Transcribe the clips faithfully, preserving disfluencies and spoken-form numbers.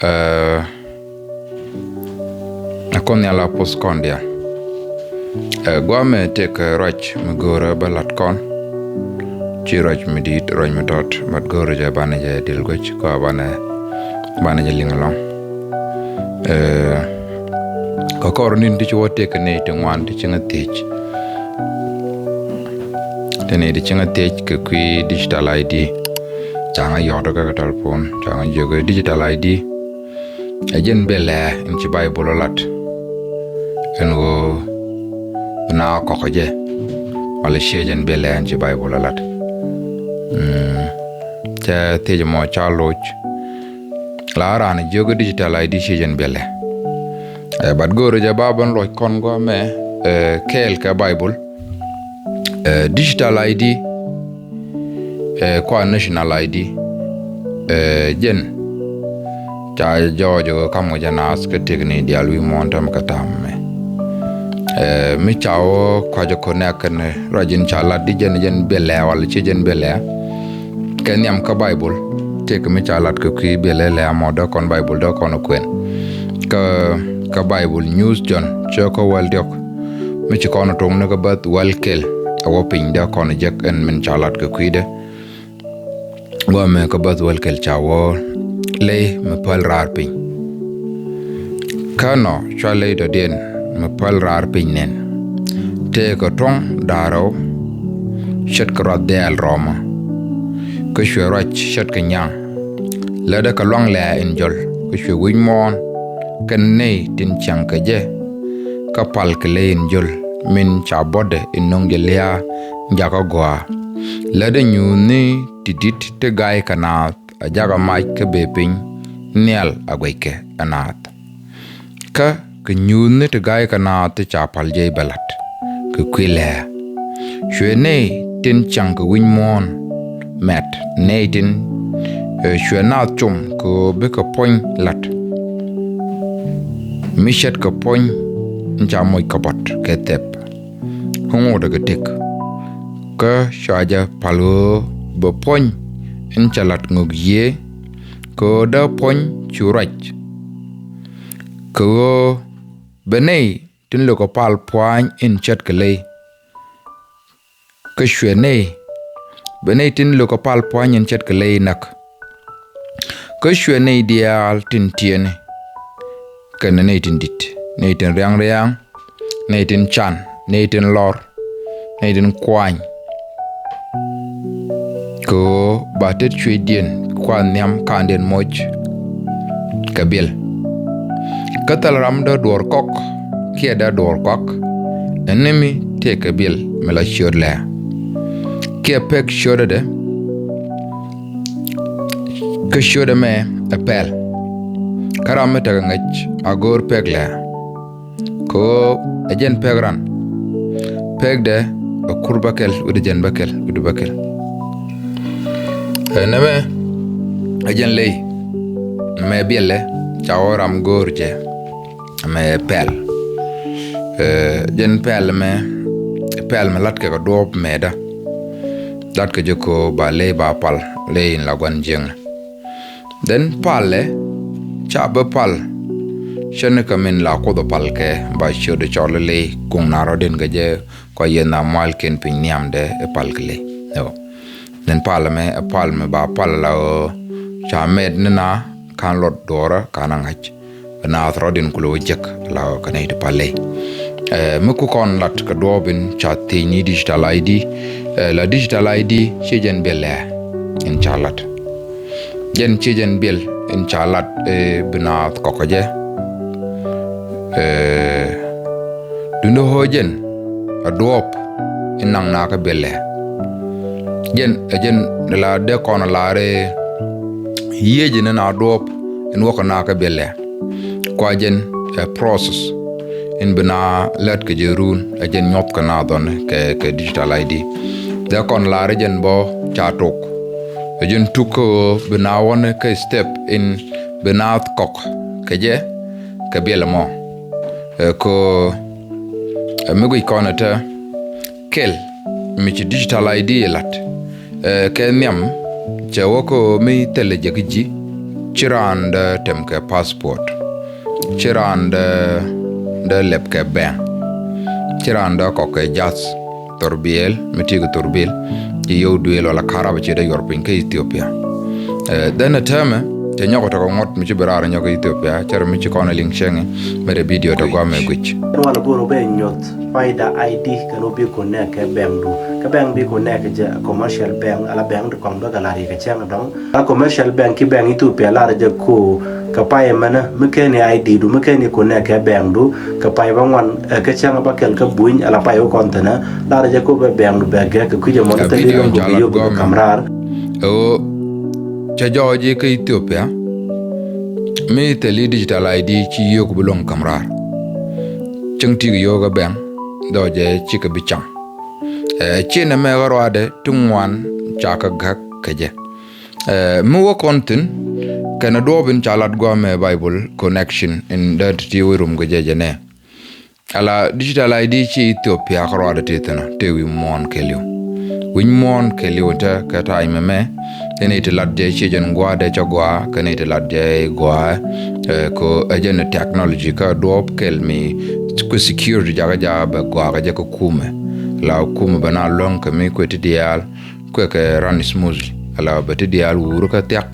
Ɛ, ɛ kɔn nhial a puth kɔn diaal. Ɛ, guamɛ tëëkɛ ruac mi go̱o̱rä bä lat kɔn. Ci ruac mi di̱i̱t, ruac mi tɔt, mat go̱o̱rä jɛ banɛ jɛ dil guec kɔ banɛ, banɛ jɛ liŋ ɛlɔ̱ŋ. Ɛ, kɛ kɔr ni̱n ti ci wä tëëkɛ nɛy ti ŋuan ti ci ŋä thiec. Ti nɛy ti ci ŋä thiec kɛ kui̱ digital I D. Ca ŋä yɔt kä kɛ telephone, ca ŋä jiök digital I D. Ɛ jɛn biɛlɛ in ci Baibol ɔ lat. Ɛn ɣöö bi na kɔk jɛ. Wala ciɛ jɛn biɛlɛ in ci Baibol ɔ lat. Mm. Cɛ thiec mɔ ca loc. La raan jiök digital I D ciɛ jɛn biɛlɛ. Ɛ, but go̱o̱rä jɛ ba ben luɔc kɔn guamɛ, ɛ, kɛɛl kɛ Baibol. Ɛ, digital I D, ɛ, kua national I D, ɛ, jɛn ca jɔɔc ɣöö kam ŋɔc anath kä tëkni diaal wi̱i̱ muɔ̱ɔ̱n täämɛ kä täämɛ. Ɛ, mi ca wä kua̱c ɛ connect kɛn ruac in ca lat di jɛn, jɛn biɛlɛ wala ci jɛn biɛlɛ. Kɛ nhiam kä Baibol, tëëkɛ mi ca lat kɛ kui̱ biɛlɛ lɛ amɔ dee kɔn Baibol dee kɔn kuɛn. Kä, kä Baibol New John cɛ kä wäl diɔk. Mi ci kɔn tok ni kä bäth wäl kɛl, a wä piny dee kɔn jek ɛn min ca lat kɛ kui̱dɛ. Guamɛ kä bäth wäl kɛl ca wä ley mi päl raar piny. Kä nɔ cua ley dɔ̱diɛn mi päl raar piny nɛn. Tëëkɛ tuɔ̱ŋ da̱ŋ rɛw ce̱tkɛ ruath dɛɛl rɔɔmä. Kä cuɛ ruac ce̱tkɛ nyaŋ. Lätdɛ kɛ luaŋ lɛ̈ɛ̈ in jɔl kä cuɛ wi̱c muɔ̱ɔ̱n kɛn nɛy tin ciaŋ kɛ jɛ. Kä palkɛ ley in jɔl min ca buɔ̱tdɛ in nöŋ jɛ lia̱a̱ jakä gɔaa. Lätdɛ nyuuthni ti di̱t ti ga̱ykɛ naath a jakä mac kä bëë piny nhial a guɛckɛ ɛ naath. Kä kɛ nyuuthni ti ga̱ykɛ naath ti ca pal jɛ i̱ bɛ la̱t kɛ kui̱ lɛ̱̈ɛ̱̈. Cuɛ nɛy tin ciaŋ kɛ wi̱c muɔ̱ɔ̱n mɛt nɛy tin, ɛ, cuɛ naath com kɛ ɣöö bikɛ puɔ̱ny la̱t. Mi ce̱tkɛ puɔ̱ny in ca moc kɛ buɔ̱t kɛ thɛp. Kä ŋotdɛ kɛ tëk. Kä cua jɛ pal ɣöö bɛ puɔ̱ny in ca la̱t ŋök yiëë. Kɛ ɣöö dee puɔ̱ny cu ruac. Kɛ ɣöö bɛ nɛy tin lökɛ pal pua̱ny in ce̱tkɛ ley. Kä cuɛ nɛy, bɛ nɛy tin lökɛ pal pua̱ny in ce̱tkɛ ley näk. Kä cuɛ nɛy diaal tin tiɛni. Kɛnɛ nɛy tin di̱t, nɛy tin ria̱ŋ ria̱ŋ, nɛy tin can, nɛy tin lɔr, nɛy tin kuany. Kɛ ɣöö ba tet cuëëcdiɛn kua nhiam kaandiɛn moc kɛ biɛl. Kä thil ram dee duɔ̱ɔ̱r kɔk kiɛ dee duɔ̱ɔ̱r kɔak, ɛn ni mi tëëkɛ biɛl mi la ciöt lɛ̈ɛ̈. Kiɛ pek ciötdɛ, kä ciötdɛ mɛ ɛ pɛl. Kä ram mi tekɛ ŋäc a go̱o̱r pek lɛ̈ɛ̈. Kɛ ɣöö ɛ jɛn pek ran. Pekdɛ ɛ kur bäkɛl wi̱cdɛ jɛn bäkɛl wi̱cdɛ bäkɛl. Ɛ nɛmɛ ɛ jɛn ley mɛ biɛlɛ ca wä ram go̱o̱r jɛ. Mɛ pɛl. Ɛ jɛn pɛl mɛ, pɛl mɛ latkɛ kɛ duɔ̱ɔ̱p mɛɛdä. Latkɛ jɛ kɛ ɣöö ba ley ba pal ley in la gua̱n jiäkni. Then palɛ ca bä pal. Cä ni kä min la Kuoth ɛ pal kɛ ba ciötdɛ cɔl ley kuŋ na rɔ̱diɛn kɛ jɛ kua yɛn na mualkiɛn piny nhiamdɛ ɛ pal kɛ ley. Then palɛ mɛ ɛ pal mɛ ba pal la ɣöö ca mɛt ni na ka̱n luɔt duɔ̱ɔ̱rä ka̱n a ŋa̱c. Bɛ naath rɔ̱diɛn kulɛ wä jek la ɣöö kɛ nɛy ti pal ley. Ɛ mi ku kɔn lat kɛ duɔ̱ɔ̱p in ca thiec ni digital I D. Ɛ la digital I D ciɛ jɛn biɛl lɛ in ca lat. Jɛn ciɛ jɛn biɛl in ca lat ɛ bi naath kɔk kɛ jɛ. Ɛ duundä ɣöö jɛn ɛ duɔ̱ɔ̱p in naŋ naakä biɛl lɛ. Jɛn ɛ jɛn la dee kɔn ɛ laar ɛ yiëë jɛn in a duɔ̱ɔ̱p in wäkɛ naakä biɛl lɛ. Kua jɛn ɛ process in bi na lät kɛ jɛ run ɛ jɛn nyuɔth kɛ na dhɔn kɛ, kɛ digital I D. Dee kɔn lar jɛn bɔ ca tok. Ɛ jɛn tuk kä ɣöö bi na wä ni kä step in bi na kɔk kɛ jɛ kɛ biɛl mɔ. Ɛ kɛ ɛ mi guic kɔn ɛ te kɛl mi ci digital I D lat. Ɛ kɛ nhiam cɛ wä kä ɣöö mi thilɛ jɛ kä ji̱. Ci raan dee tem kɛ passport. Ci raan dee, dee lɛp kɛ bɛŋ. Ci raan dee kɔk kɛ jath thurbil, mi ti kɛ thurbil. Ci yio̱w duëël wala karabä ci dee yuɔr piny kä Ethiopia. Eh, dhen ɛ täämɛ, cɛ nyɔk tɔk ŋuɔ̱t mi ci bi raar nyɔk kä Ethiopia, cɛ rɛ mi ci kɔn ɛ liŋ cieŋ, mi rɛ video tɔ guamɛ guic. Wala go̱r wä bɛ nyuɔth Faida I D kɛn wä bi connect kɛ bɛŋdu. Kɛ bɛŋ bi connect kɛ jɛ commercial bank, ala bɛŋ ti kɔŋ bä kɛ lar yɛ kɛ cɛŋ dɔŋ. A commercial bank ki bank Ethiopia lar jɛ ko kɛ pay mɛnɛ mi kɛn i I D du mi kɛn i connect kɛ bank du kɛ pay bä ŋuan, eh, kɛ cäŋ bä kɛl kɛ buny ala pay wä kɔn thinɛ lar jɛ ko bɛ bank du bɛ gɛ kɛ kui̱ jɛ mɔn thil i loŋ kɛ bi yio̱k kɛ kam raar. Ɛ ɣöö cɛ jɔɔc i̱ kä Ethiopia mi thil i digital I D ci yio̱k bi loŋ kam raar. Cäŋ ti kɛ yio̱k kɛ bank dɔɔc jɛ ci kɛ bi cam. Eh, ci nɛ mɛ ɣä ruaadɛ ti ŋuan ca kɛ gäk kɛ jɛ. Eh, mi wä kɔn thin kɛnɛ duɔɔp in ca lat guamɛ Bible connection in dee ti ti wä rum kɛ jɛ jɛ nɛ. Ala digital I D ci Ethiopia kɛ ruaadɛ ti thin ɔ, te wi̱i̱ muɔ̱ɔ̱n kɛɛliw. Wi̱i̱ muɔ̱ɔ̱n kɛɛliw te kɛ ta̱a̱ imɛ mɛ, in iti lat jɛ ci jɛn gua̱a̱dɛ cɛ gua̱a̱, kɛn iti lat jɛ gua̱a̱, eh, ko ɛ jɛn technology kä duɔɔp kɛl mi ku security jakä jakä bɛ gua̱a̱ kɛ jɛ kä kumɛ. La kumɛ bɛ na luäŋ kɛ mi kuɛ ti diaal, kuɛ kɛ run smoothly. Ala bɛ ti diaal wur kä thiak.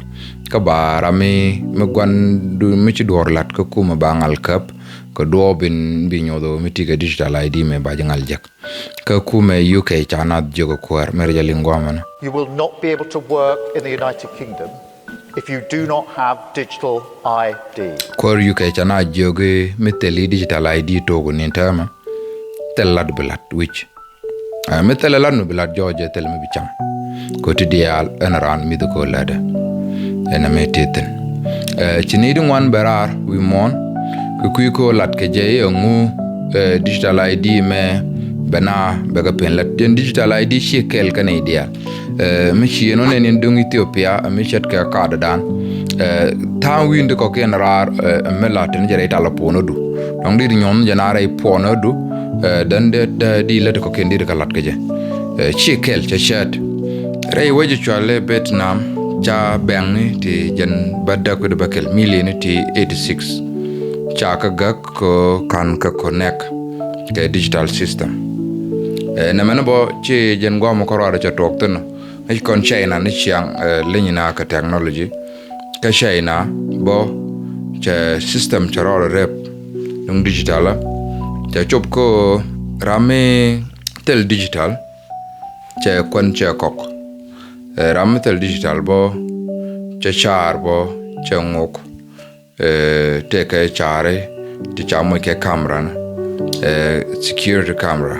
Kä ba ram mi, mi guan du, mi ci duɔr lat kä kumɛ ba ŋal käp, kä duɔɔp in bi nyuɔth mi ti kɛ digital I D mɛ ba jɛ ŋal jek. Kä kumɛ U K ca na jiök kuäär, mi rɛ jɛ liŋ guamɛ nɛ. You will not be able to work in the United Kingdom if you do not have digital I D. Kuäär U K ca na jiök mi thil i digital I D tok ni täämɛ. Thil lat bi lat wi̱c. Eh, mi thilɛ lat mi bi lat jɔɔc jɛ thilɛ mi bi cam. Kɛ ti diaal ɛn raan mi̱th kɛ ɣöö lätdɛ. Ɛn ɛmɛ ti thi̱n. Eh, ci ni di ŋuan bɛ raar wi̱i̱ muɔ̱ɔ̱n. Kɛ kui̱ kɛ ɣöö lat kɛ jɛ i̱ ɛŋu, eh, digital I D mɛ bɛ na bɛ kɛ pen lät. Jɛn digital I D ci kɛl kɛn i̱ diaal. Eh, mi ci ɛn ɣän ɛn in döŋ Ethiopia, eh, mi ce̱tkɛ kaadädan. Eh, tha̱a̱ŋ wi̱i̱n di kɔ̱kiɛn raar, eh, mi la teni jɛ rɛy talɛ puɔ̱nädu. Dɔ̱ŋ di di nyuɔ̱n jɛ na rɛy puɔ̱nädu, eh, dän di, di, di lät kɔ̱kiɛn di di kɛ lat kɛ jɛ. Eh, ci kɛl cɛ cɛɛt. Rɛy wec cualɛ Vietnam, ca bɛŋni ti jɛn bädäk wi̱cdɛ bäkɛl, million ti eighty six. Ca kɛ gäk kɛ ka̱n kɛ connect kɛ digital system. Eh, nɛmɛni bɔ ci jɛn guamɔ kärɔadɛ cɛ tuɔɔk thi̱n. Ŋäc kɔn China ni ciaŋ, eh, leny na kɛ technology. Kä China bɔ cɛ system cɛ rɔɔdɛ rep duŋ digital. Cɛ cop kä ram mi thil digital cɛ kuän cɛ kɔk. Eh, ram mi thil digital bɔ cɛ car bɔ cɛ ŋok. Eh, tëëkɛ cari ti ca moc kɛ camera ni, eh, security camera.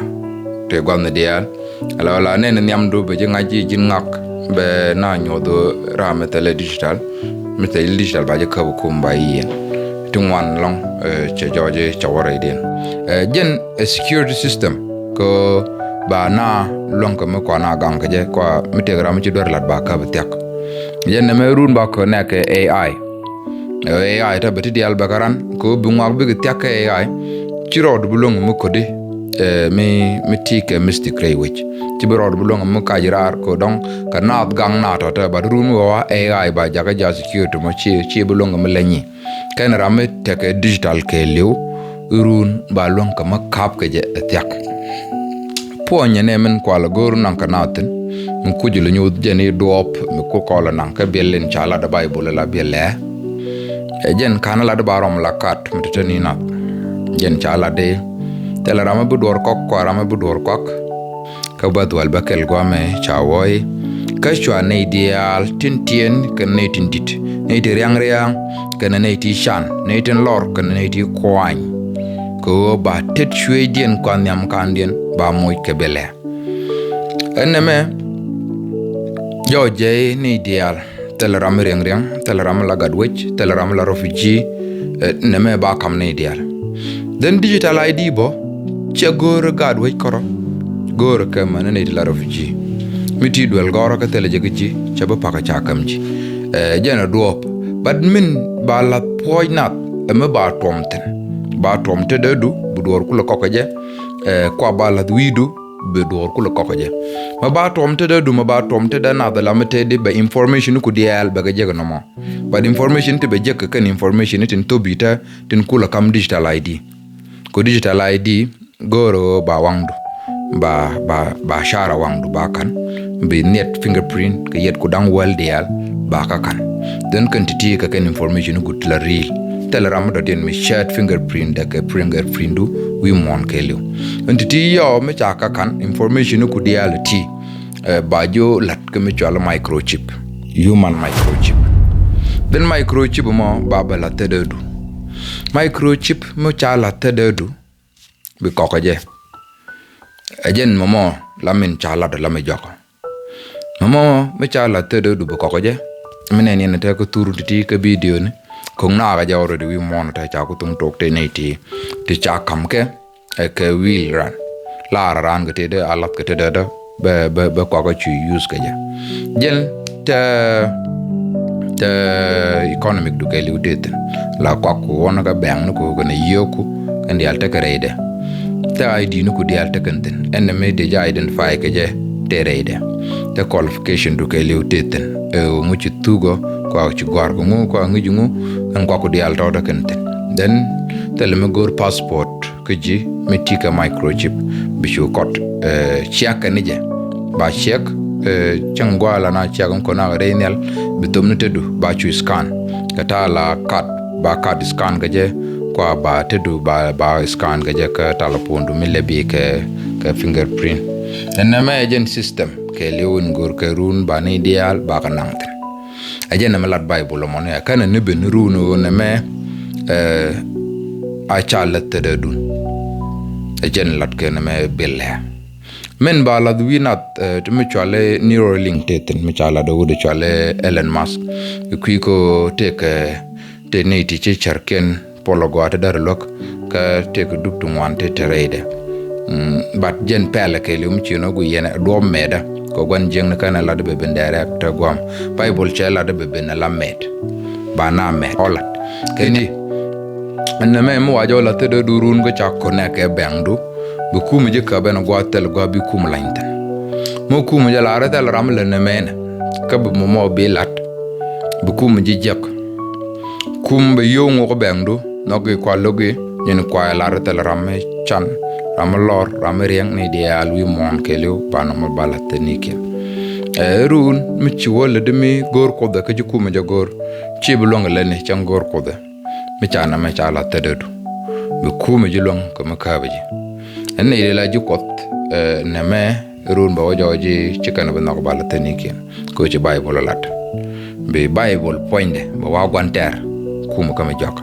Tëë gua̱thni diaal. Ala wala nɛn nhiamdu bɛ ji̱ ŋa̱c ji̱ ji̱n ŋak bɛ na nyuɔth ram mi thilɛ digital. Mi thilɛ digital ba ji̱ käp kum ba yiɛn. Ti ŋuan lɔŋ, eh, cɛ jɔɔc cɛ wä rɛydiɛn. Eh, jɛn, eh, security system kɛ ba na luäŋ kɛ mi kua na gaŋ kɛ jɛ kua mi tëëk ram mi ci duer lat ba käp thiak. Jɛn nɛmɛ run ba kɛ nɛk kɛ A I. Ɛ, A I tɔ bɛ ti diaal bɛ kä ran kɛ ɣöö bi ŋuak bikɛ thiak kɛ A I. Ci rɔɔdu bi luäŋ mi ko̱di, eh, mi, mi ti kɛ mistik rɛy wec. Ci bi rɔɔdu bi luäŋ mi kac raar kɛ dɔ̱ŋ kɛ naath gaŋ naath tɔ̱tɔ̱, but run mi wä A I ba jakä ja̱ security mɔ ci, ci bi luäŋ mi leny nyi. Kɛn ram mi tekɛ digital kɛɛliw run ba luäŋ kɛ mi ka̱p kɛ jɛ ɛ thiak. Puɔ̱nyɛ nɛ min kualɛ go̱o̱r naŋ kɛ naath thi̱n. Min kuc lɛ nyuuth jɛn i̱ duɔɔp mi ku kɔlɛ naŋ kä biɛl in ca lat ɛ Baibol la biɛl lɛ. Ɛ jɛn ka̱n lat ba rɔm la kat mi te te ni nath. Jɛn ca lat i̱ thilɛ ram mi bi duɔɔr kɔk kua ram mi bi duɔɔr kɔak. Kä bä dhual bä kɛl guamɛ ca wuɔ̱c. Kä cua nɛy diaal tin tiɛɛn kɛnɛ nɛy tin di̱t, nɛy ti ria̱ŋ ria̱ŋ kɛnɛ nɛy ti can, nɛy tin lɔr kɛnɛ nɛy ti kuany. Kɛ ɣöö ba tet cuëëcdiɛn kua nhiam ka̱ndiɛn ba moc kɛ bɛ lɛ. Ɛn nɛmɛ jɔɔc jɛ ni diaal, thilɛ ram mi riɛŋ riɛŋ, thilɛ ram mi la gat wec, thilɛ ram mi la refugee, eh, nɛmɛ ba kam ni diaal. Then digital I D bɔ, cɛ go̱o̱rɛ gat wec kärɔ, go̱o̱rɛ kɛ mɛn ni ti la refugee. Mi ti duel gɔrɔ kä thilɛ jɛ kä ji̱, cɛ bi pakä ca käm ji̱. Eh, jɛn ɛ duɔɔp, but min ba la puɔ̱c nath, ɛ mi ba tuɔm thi̱n. Ba tuɔm tetdädu, bi duɔɔr kulɛ kɔk kɛ jɛ, eh, kua ba lath wi̱i̱du, bi duɔɔr kulɛ kɔk kɛ jɛ. Mɛ ba tuɔm tetdä du, mɛ ba tuɔm tetdä nath ala mi tëëdi bɛ information ku diaal bɛ kɛ jek nɔmɔ. But information ti bɛ jek kɛ kɛn information tin thop i̱ te tin kulɛ kam digital I D. Ko digital I D go̱o̱rä ba waŋdu, ba, ba, ba shara waŋdu ba ka̱n. Bi nhiɛt fingerprint kɛ yɛt ku da̱ŋ wäl diaal ba kä ka̱n. Then kɛn ti̱ti̱ kɛ kɛn information ku ti la real. Thilɛ ram mi dɔ̱diɛn mi shared fingerprint dɛ kɛ fingerprint du wi̱i̱ muɔ̱ɔ̱n kɛɛliw. Ɛn ti̱ti̱ yɔ mi ca kä ka̱n information ku diaal ti, eh, ba ji̱ lat kɛ mi cɔal microchip. Human microchip. Then microchip mɔ ba bɛ la thedädu. Microchip mi ca la thedädu bi kɔk kɛ jɛ. Ɛ jɛn mɔmɔ la min ca lat la mi jɔk. Mɔmɔ mi ca la thedädu bi kɔk kɛ jɛ. Mi nɛn yɛn te kä thur ti̱ti̱ kä video ni. Ko̱ŋ naak kɛ jɛ already wi̱i̱ muɔ̱ɔ̱n te ca ku thuŋ tok te nɛy ti. Ti ca kam kɛ, ɛ kɛ wi̱i̱l ran. Lar ran kɛ tetdä a lath kɛ tetdä bɛ, bɛ, bɛ kɔk kä cu use kɛ jɛ. Jɛn te, te economic du kɛɛliw te thi̱n. La kɔk ku ɣɔn kä bank ni ku kɛn a yio̱o̱ku kɛn diaal tekɛ rɛydɛ. Te I D ni ku diaal tekɛn thi̱n. Ɛn ni mi dee jɛ identify kɛ jɛ te rɛydɛ. Te qualification du kɛɛliw te thi̱n. Ɛ ŋu ci thukɔ, kua ci gɔ̱a̱r kɛ ŋu, kua ŋi̱c ŋu, ɛn kua ku diaal tɔ̱ tekɛn thi̱n. Then thilɛ mi go̱o̱r passport kä ji̱ mi ti kɛ microchip bi cu kɔt, eh, ciak kɛ ni jɛ. Ba ciak, eh, cäŋ gua̱a̱ la na ciak in kɔn a kɛ rɛy nhial bi thop ni tetdu ba cu scan. Kɛ ta̱a̱ la card, ba card scan kɛ jɛ kua ba tetdu ba, ba scan kɛ jɛ kä telephone du mi lɛ bi kɛ, kɛ fingerprint. Ɛn nɛmɛ ɛ jɛn system kɛɛliw in go̱o̱r kɛ run ba ni diaal ba kɛ naŋ thi̱n. Ɛ jɛn nɛmɛ lat Baibol ɛmɔ ni ɛ kɛn ɛ ni ben run ɛ nɛmɛ, eh, a ca lät thedädun. Ɛ jɛn lat kɛ nɛmɛ bilɛ. Min ba lath wi̱i̱ nath, eh, ti mi cualɛ Neuralink te thi̱n mi ca lat ɛ wut ɛ cualɛ Elon Musk. Kui̱ ko tekɛ, te nɛy ti ci cärkiɛn pɔl agɔaa ti däri luäk kä tëëkɛ dup ti ŋuan ti te rɛydɛ. Mm, but jɛn pɛlɛ kɛɛliw mi ci nɔ gu yɛn ɛ duɔ̱ɔ̱p mɛtdä kɛ gua̱n jiäkni kɛn ɛ lat bɛ ben direct te gua̱a̱m. Baibol cɛ lat bɛ ben ɛ la mɛt. Ba na mɛt ɔ lat kɛ ni. Ɛn nɛmɛ mi wa jɛ ɔ la thedädu run kä ca connect kɛ bank du. Bi kumɛ ji̱ käp ɛn gua̱a̱ thil gua̱a̱ bi kumɛ lany thi̱n. Mi kumɛ jɛ lar thil ram lɛ nɛmɛ nɛ kä bi mɔmɔ bi lat. Bi kumɛ ji̱ jiäk. Kum bɛ yio̱w ŋuɔk bank du. Nhɔk i̱ kua lo̱k i̱ nyin kua i̱ lar thil ram mi can, ram mi lɔr, ram mi riɛŋ ni diaal wi̱i̱ muɔ̱ɔ̱n kɛɛliw ba nɔmɔ ba la̱th thil ni kiɛn. Ɛ run mi ci wä lätdi mi go̱o̱r Kuoth ɛ kä ji̱ kumɛ jɛ go̱o̱r. Ci bi luäŋ ɛ lätni cäŋ go̱o̱r Kuoth ɛ. Mi ca nɛmɛ ca la̱th thedädu. Bi kumɛ ji̱ luäŋ kɛ mi kääpɛ ji̱. Ɛn ni di la ji̱ Kuɔth, ɛ, nɛmɛ run bɛ wä jɔɔc ji̱ ci kɛn bi nhɔk ba la̱th thil ni kiɛn. Kɛ ɣöö ci Baibol ɛ lat. Bi Baibol puɔ̱nydɛ bɛ wa gua̱n tɛr kumɛ kä mi jɔak.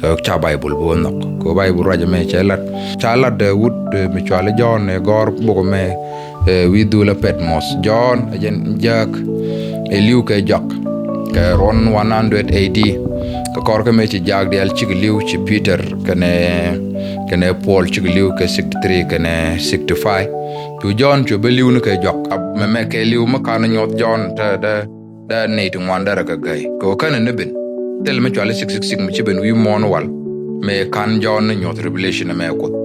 So ca Baibol bi wä nhɔk. Kɛ Baibol ruac ɛmɛ cɛ lat. Ca lat, eh, wut, eh, mi cuali Jɔ̱ɔ̱n ɛ gɔ̱r bok ɛmɛ, eh, wi̱i̱ dhulä Patmos. Jɔ̱ɔ̱n ɛ jɛn jääk ɛ li̱w kɛ jɔak. Kɛ ruɔ̱n one hundred A D. Kɛ kɔr kä mëë ci jaak diaal cikɛ li̱w ci Peter kɛnɛ, kɛnɛ Paul cikɛ li̱w kɛ sixty three kɛnɛ sixty five. Cu Jɔ̱ɔ̱n cu bä li̱w ni kɛ jɔak. Mɛmɛ kɛ li̱w mi kan nyuɔth Jɔ̱ɔ̱n te dee dee nɛy ti ŋuan dee rɛ kɛ gäi kɛ ɣöö känɛ ni ben. Thil mi cuali six six six mi ci ben wi̱i̱ muɔ̱ɔ̱n wal mëë ka̱n Jɔ̱ɔ̱n ni nyuɔ̱th Revelation ɛmɛ Kuoth.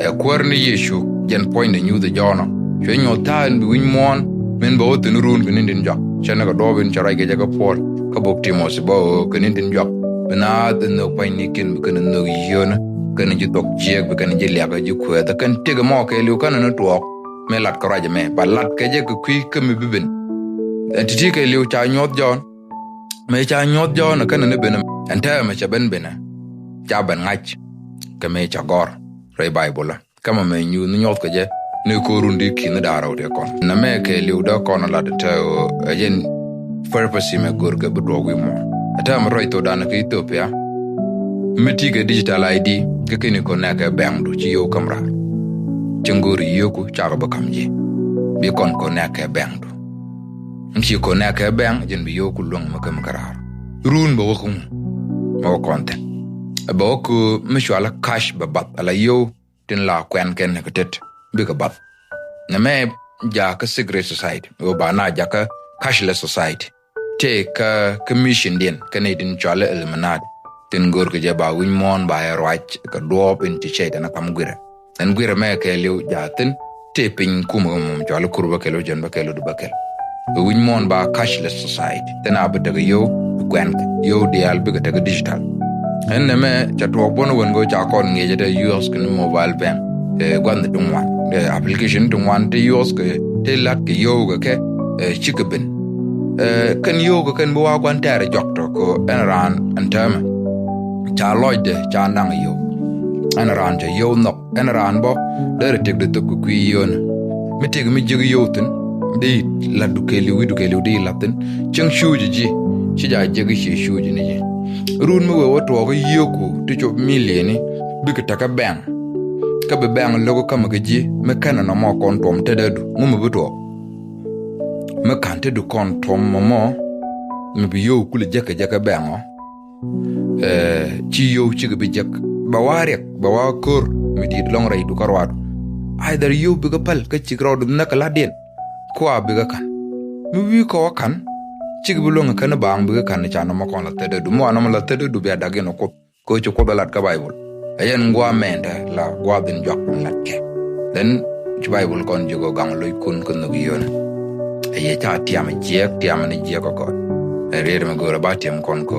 Ɛ kuäär ni Yecu jɛn puɔ̱nydɛ nyuuth ɛ Jɔ̱ɔ̱n ɔ cuɛ nyuɔ̱th ta̱a̱ in bi wi̱i̱ muɔ̱ɔ̱n min bɛ wä thi̱n ruun kɛ ni̱n tin jɔak cɛ ni kɛ duɔɔp in cɛ ruac kɛ jɛ kɛ Puɔl kä bok Timothi bä ɣöö kɛ ni̱n tin jɔak bi naath in nhök pua̱nynikiɛn bi kɛn in nhök yio̱o̱ni kɛn in ji̱ thuɔ̱k jiääk bi kɛn in ji̱ liak kɛ ji̱ kuɛɛth kɛn tëk ɛmɔ kɛɛliw känɛ ni tuɔɔk. Mëë lat kɛ ruac ɛmɛ ba lat kɛ jɛ kɛ kui̱ kä mi bi ben. Ɛn ti̱ti̱ kɛɛliw ca nyuɔth Jɔ̱ɔ̱n. Mëë ca nyuɔth Jɔ̱ɔ̱n ɛ känɛ ni ben ɛn täämɛ cɛ ben ben ɛ ca ben ŋa̱c. Kɛ mëë ca gɔ̱r rɛy Baibol ɛ kä mɛ mëë nyuuth ni nyuɔth kɛ jɛ ni ko̱r run di ki̱n ni da̱a̱ rɛw tëë kɔn. Nɛmɛ kɛɛliw dee kɔn lat tɛ ɛ jɛn purpose mɛ go̱r kɛ bi duɔɔk wi̱i̱ muɔ̱ɔ̱n. Ɛ täämɛ ruac thokdan kä Ethiopia. Mi ti kɛ digital I D kä kini kɔn nɛ kɛ bank du ci yio̱w käm raar. Cäŋ go̱o̱ri yio̱ku cakɛ bä ka̱m ji̱. Bi kɔn kɔn nɛ kɛ bank du. Ci kɔn nɛ kɛ bank jɛn bi yio̱ku luäŋ mi käm kä raar. Run bɛ wä kä ŋu. Mɛ wä kɔn thi̱n. Bɛ wä kä mi cualä cash bɛ bath ala yio̱w tin la kuɛn kɛn kɛ tet bikɛ bath. Nɛmɛ jakä secret society ɣöö ba na jakä cashless society. Tëë kä kä mission diɛn kä nɛy tin cɔalɛ Illuminati tin görkɛ jɛ ba wi̱ny muɔ̱ɔ̱n ba yɛ ruac kɛ duɔɔp in ci cɛy tɛn kam guirɛ. Ɛn guirɛ mɛ kɛɛliw jaathin tëë piny kumɛ mum cɔal i̱ kur bäkɛl wä jɛn bäkɛl wä di bäkɛl. Kɛ wi̱c muɔ̱ɔ̱n ba cashless society. Thin a bi tekɛ yio̱w bi kuɛnkɛ yio̱w diaal bikɛ tekɛ digital. Ɛn nɛmɛ ca tuɔɔk buɔ̱n wän kɛ ca kɔn ŋi̱eecɛ te U S kɛ ni mobile bank. Ɛ gua̱n ti ŋuan. Ɛ application ti ŋuan ti U S kɛ ti lat kɛ yio̱w kɛ kɛ ɛ cikɛ ben. Ɛ kɛn yio̱w kɛ kɛn bi wa gua̱n tɛɛr jɔk tɔ kɛ ɛn raan ɛn täämɛ. Ca lɔcdɛ ca naŋ yio̱w. Ɛn raan ca yio̱w nhɔk. Ɛn raan bä derɛ tëkdɛ thok kɛ kui̱ yio̱wni. Mi tëk mi jiäk yio̱w thi̱n di la̱tdu kɛɛliw wi̱cdu kɛɛliw di la̱t thi̱n. Cäŋ cuucɛ ji̱ ci jaa jiäk ci cuucɛ ni ji̱. Run mi wee wä tuɔɔk yio̱wku ti cop milieni bikɛ tekɛ bɛŋ. Kä bi bɛŋ lo̱k kämɛ kɛ ji̱ mi kɛnɛ nɔmɔ kɔn tuɔm tetdädu ŋu mi bi tuɔɔk. Mi ka̱n tetdu kɔn tuɔm mɔmɔ mi bi yio̱w kulɛ jäk kɛ jäk kɛ bɛŋɔ. Ɛ ci yio̱w cikɛ bi jek bɛ wa riɛk bɛ wa ko̱r mi di̱i̱t lɔ̱ŋ rɛydu kä ruaadu. Either yio̱w bikɛ päl kä cik rɔɔdu nhäk kɛ la̱tdiɛn. Kua bikɛ ka̱n mi wi̱i̱ kɔwä ka̱n. Cikɛ bi luäŋ kɛn baaŋ bikɛ ka̱n ca nɔmɔ kɔn la thätdädu mi wa nɔmɔ la thätdädu bia dak in ɔ Kuoth. Kɛ ɣöö ci Kuoth ɛ lat kä Baibol. Ɛ yɛn gua̱a̱ mɛɛndɛ la gua̱a̱th in juak in lat kɛ. Then ci Baibol kɔn jiök ɣöö gaŋ lo̱ckun kä nhök yio̱wni. Ɛ yɛ ca tiam jiɛɛk tiam ni jiɛɛk kä gɔɔt. Ɛ riet mi go̱o̱rɛ ba tiam kɔn kɛ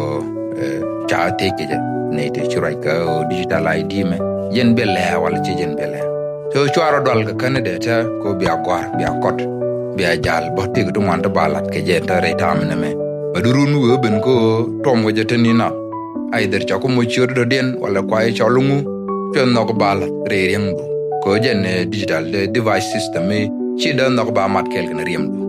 ɣöö ca thiec kɛ jɛ ni ti ci ruac kɛ ɣöö digital I D mɛ. Jɛn biɛ lɛɛ wala ci jɛn biɛ lɛɛ. So cua rɔ dual kɛ känidɛ tɛ kɛ ɣöö bia gɔ̱a̱r bia kɔt bia jal bä tëk ti ŋuan ti ba lat kɛ jɛ tɛ rɛy ta̱a̱m nɛmɛ. Bɛ di run mi wee ben kɛ ɣöö tuɔm kɛ jɛ te ni nath. Either ca ku moc ciöt dɔ̱diɛn wala kua i̱ cɔl ŋu. Cuɛ nhɔk ba la̱t rɛy riɛŋdu kɛ jɛn ɛ digital de device system i̱ ci dee nhɔk ba mat kɛɛl kɛn riɛmdu.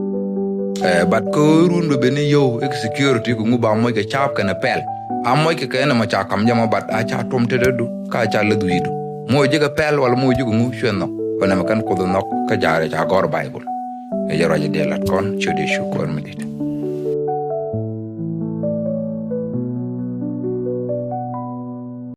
Ɛ but kɛ run bɛ ben i̱ yio̱w i̱ security kɛ ŋu ba moc kɛ caap kɛn ɛ pɛl. A moc kɛ kɛn ɛmɔ ca kam jɛ mɔ but a ca tuɔm tetdädu ka ca läth wi̱i̱du. Moc ji̱ kɛ pɛl wala moc ji̱ kɛ ŋu cuɛ nhɔk kɛ nɛmɛ kɛn Kuoth nhɔk kä jaarɛ ca gɔ̱r Baibol. Ɛ jɛ ruac ɛ dee la̱t kɔn ciöt Yecu Kuäär mi di̱t.